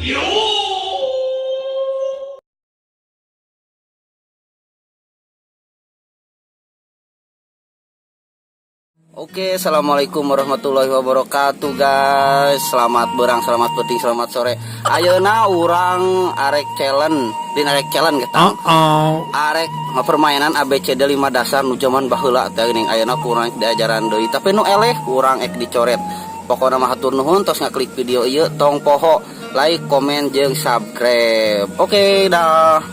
Oke, assalamualaikum warahmatullahi wabarakatuh, guys. Selamat berang, selamat peuting, selamat sore. Ayeuna urang arek challenge, din arek challenge kita. Arek permainan ABCD 5 dasar nu jaman baheula teh geuning, ayeuna kurang diajaran deui. Tapi nu eleh kurang ek dicoret. Pokokna mah hatur nuhun tos ngaklik video ieu, tong poho like, komen jeung subscribe. Oke, dah.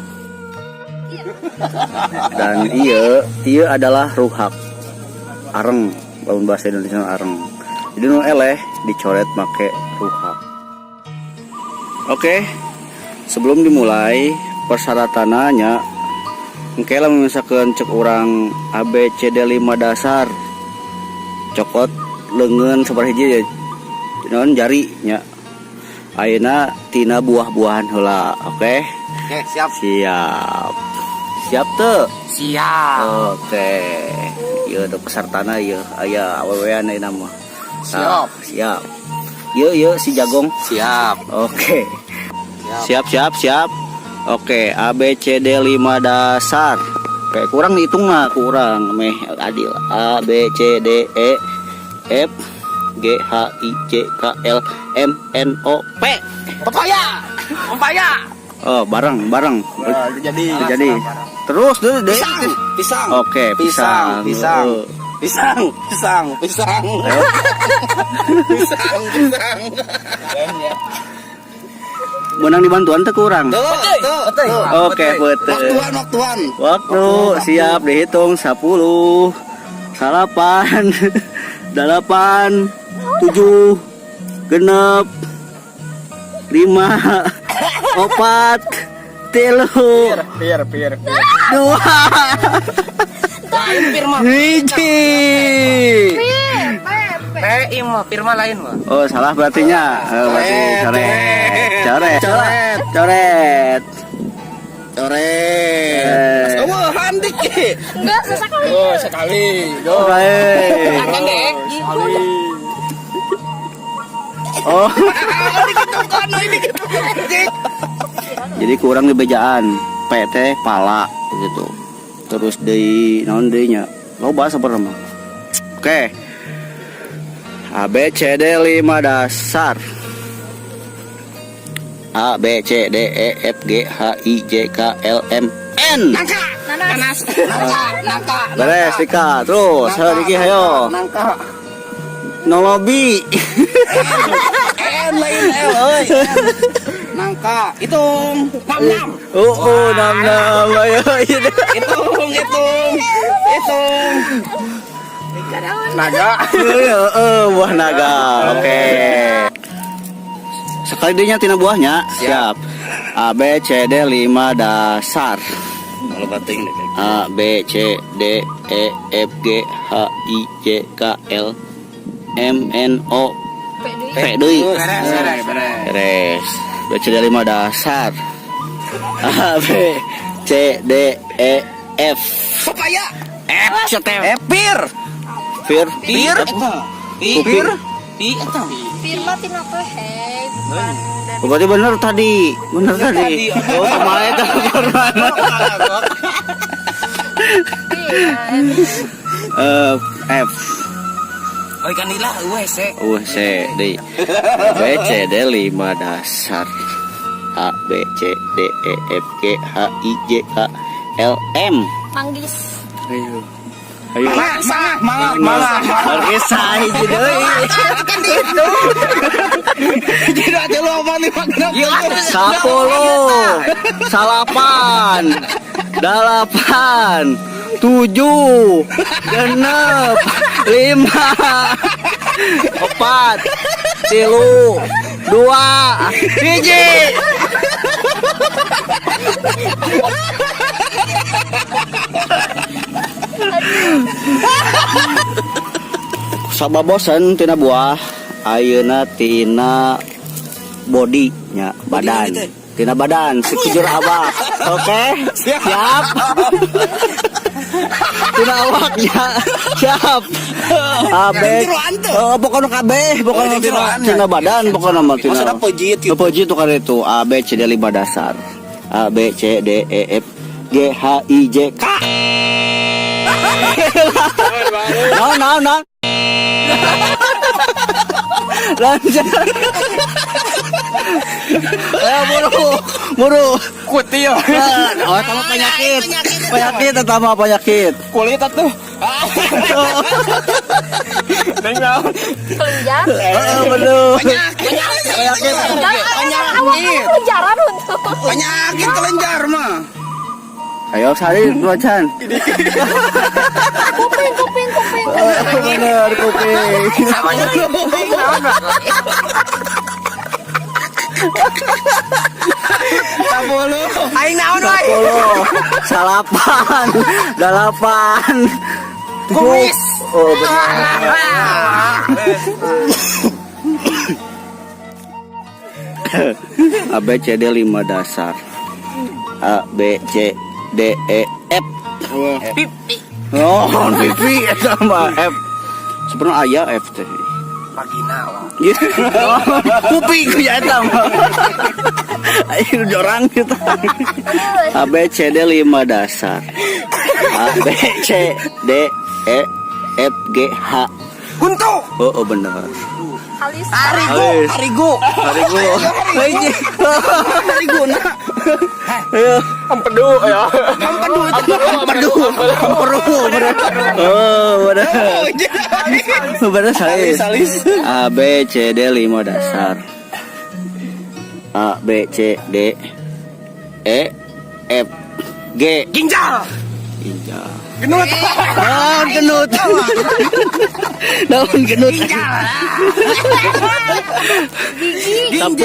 Dan iya, iya adalah ruhak, areng, lamun bahasa Indonesia areng. Jadi nu eleh dicoret make ruhak. Oke, sebelum dimulai persyaratannya, engke lamun misalkan cek urang A B C D 5 dasar, cokot leungeun sabaraha hiji ya, naon jari nya. Ayeuna tina buah-buahan heula, oke? Oke, siap. Siap. Siap tuh. Siap. Oke. Ieu ada pesertana ieu, aya awewean ayeuna mah. Siap. Nah, siap. Ieu ieu si jagung. Siap. Oke. Siap siap siap. Oke, A B C D 5 dasar. Oke, kurang dihitung mah, kurang meh adil. A B C D E F G H I J K L M N O P. Pepaya. Pepaya. Oh, bareng bareng. Jadi. Jadi. Terus dulu deh. Pisang, pisang. Oke, pisang. Pisang, pisang. Heeh. Pisang, pisang, pisang. Pisang, pisang. Menang dibantuan teh kurang. Tuh, tuh, tuh. Oke, betul. Waktuan, waktuan. Waktu siap dihitung 10 8 8 7 6 5 4 3 Pir, pir, pir. 2 Lain firma. 1. P, I mah firma lain mah. Oh, salah berarti nya. Oh, berarti coret. Coret. Coret. Coret. Coret. Eh. Oh, handik. Enggak, sesekali. Oh, sekali. Go. Oke. Kan dek. Gitu. Oh. Jadi kurang di bejaan PT pala gitu. Terus di naon deui nya? Loba sebenarnya mah. Oke. A B C D 5 dasar. A B C D E F G H I J K L M N. Nangka. Nanas. Nangka, nangka. Beres Dika. Terus, ayo Diki ayo. Nangka. Nolobi. N lain L euy. Nangka. Hitung. 66. Oh, 66 ayo. Hitung, hitung. Hitung. Naga. Heeh, buah naga. Oke. Sekali dinya tina buahnya. Siap. A B C D 5 dasar. Kalau bating deh. A B C D E F G H I J K L M N O P deui. Beres, beres, beres. Beres. B C D 5 dasar. A B C D E F. Pepaya. F Eh, pir. Fir. Pir. Pir. Pir. Pi eta. Firma tina teh, hei, bukan dari Oh, berarti bener tadi, bener tadi. Oh, kemarin itu korban. Iya, F, Oh, ikan nila eueuh C. U, C, D, B, C, D, 5 dasar. A, B, C, D, E, F, G, H, I, J, K, L, M. Manggis. Ayo. Ayo. Mangga, mangga, mangga. Berkisah hiji deui. Kan dihitung. Tidak ada lu apa nih, Pak? 10, 9, 8, 7, 6, 5, 4, 3, 2, 1. Sabab bosen tina buah, ayeuna tina body nya, badan. Tina badan, sekujur awak. Oke, siap. Tina awaknya, siap. A B. Oh, pokoknya KB, pokoknya tina, tina badan, pokoknya mah tina. Maksudnya pejit gitu. Oh, pejit tuh kan itu A B C D lima dasar. A B C D E F G H I J K. No, no, no. Lanjut. Ayo buru, buru. Kutil. Oh, sama penyakit. Penyakit sama penyakit. Kulit atuh. Neng naon? Kelenjar. Oh, betul. Penyakit. Penyakit. Awak kelenjaran untuk. Penyakit kelenjar mah. Ayo sari macan. Kuping, kuping, kuping. Oh, bener kuping. Sama juga kuping naon mah. 10. Aing naon wae? 10, 9, 8, 7. Kumis. Oh, bener. A B C D 5 dasar. A B C D E F. Pipi. Oh, pipi sama F. Sebenarnya aya F teh. Vagina wah. Kuping ya eta mah. Ayo jorang kita. A B C D 5 dasar. A B C D E F G H. Huntu. Oh, oh bener. Halis. Harigu, Halis. harigu. Harigu. Hiji. Harigu nah. Ayo. Empedu ya. Empedu itu. Empedu. Empedu. Bener. Oh, bener. Bener salis. Salis. A B C D 5 dasar. A B C D E F G. Ginjal. Ginjal. Genut. Naon genut. Naon genut. Gigi. 10,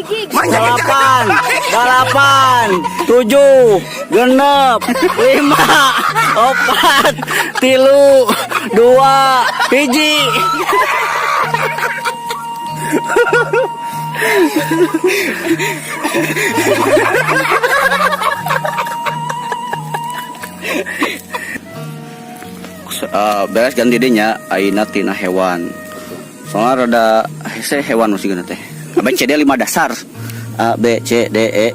Gigi. 8, 8, 7, 6, 5, 4, 3, 2, 1. Beres ganti deh nya ayeuna tina hewan. Soalnya rada hese hewan masih gana teh. A B C D 5 dasar. A B C D E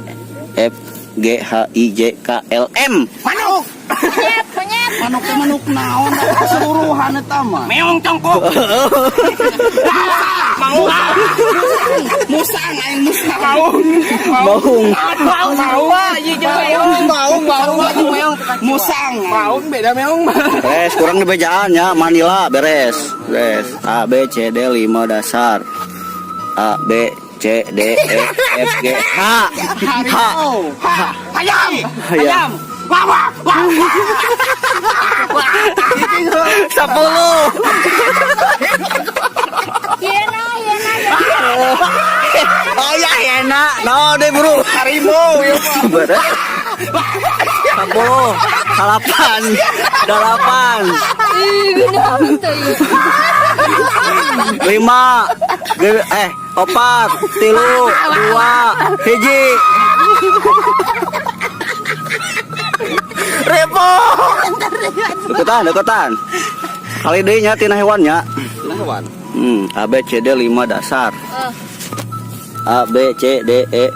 F G H I J K L M. Manuk. Monyet, monyet. Manuk teh manuk naon keseluruhan eta mah. Meong congkok. Mau. Musang aing musang. Maung. Maung. Maung. Maung. Maung, maung, meong. Musang. Maung beda meong. Beres kurang di bejaan ya Manila beres. Beres. A B C D 5 dasar. A B C D E F G H H H. Ayam. Ayam. Wah wah wah. 10. Hiena, hiena. Oh ya enak. No deh bro. Harimau ya. Beres. 10, 8, 8, Ih, gini tuh. 5, 4, 3, 2, 1. Repo. Deketan, deketan. Kali deui nya tina hewannya. Tina hewan. A B C D 5 dasar. Eh, A B C D E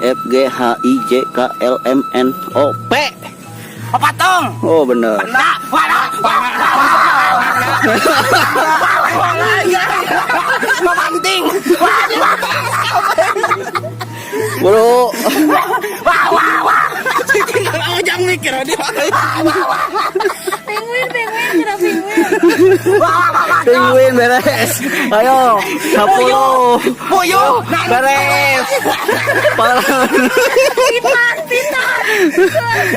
F G H I J K L M N O P. Papatung. Oh bener. Nah, wah, wah, Memanting. Bro, Wah, wah, wah. Ujang mikir dia. Penguin, penguin, kira penguin. penguin beres. Ayo, 10. Puyuh. Beres. Pitan, pitan.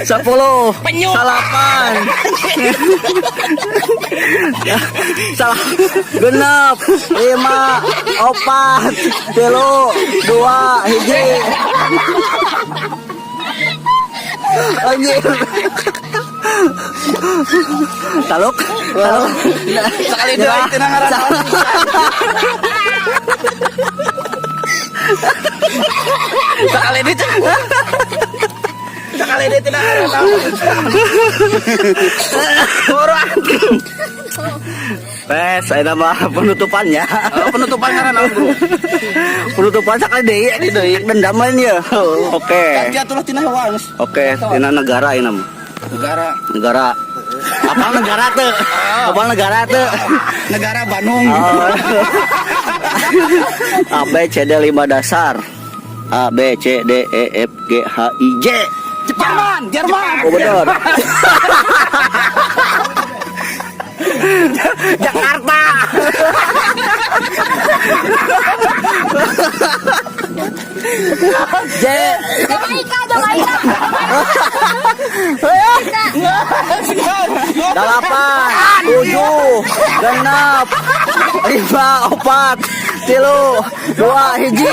10. Penyu. 8. Salah. 6, 5, 4, 3, 2, 1. Anjir. Taluk. Taluk. Sekali dua itu ngaran. Sekali ini sekali ini tidak ada. Orang. Wes, saya mah penutupannya. Oh, penutupan karena bro. Penutupan sekali deui, ini deui dendam lain ya. Oke. Ganti atuh tina hewan. Oke, tina negara ini mah. Negara. Negara. Apa negara tuh? Apa negara tuh? Negara Bandung. Oh. A B C D 5 dasar. A B C D E F G H I J. Jerman, Jerman. Oh benar. Jakarta. J. Jamaika, Jamaika. 8, 7, 6, 5, 4, 3, 2, 1.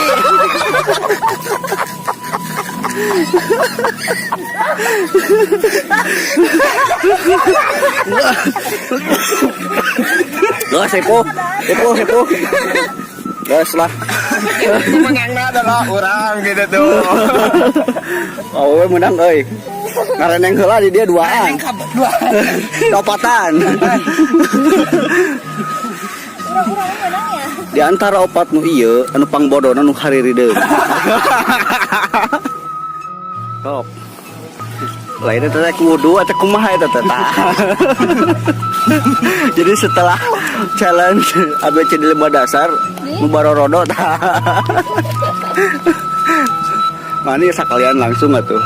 Gas, sepuh, sepuh, sepuh. Gas lah. Menangnya adalah orang gitu tuh. Oh, we menang euy. Ngareneng heula di dia duaan. Dua. Opatan. Urang-urang menang ya. Di antara opat nu ieu anu pangbodona nu harirideung. Top. Lainnya teh wudu atau kumaha eta teh tah. Jadi setelah challenge ABCD 5 dasar nu barorodo tah. Mani sakalian langsung atuh.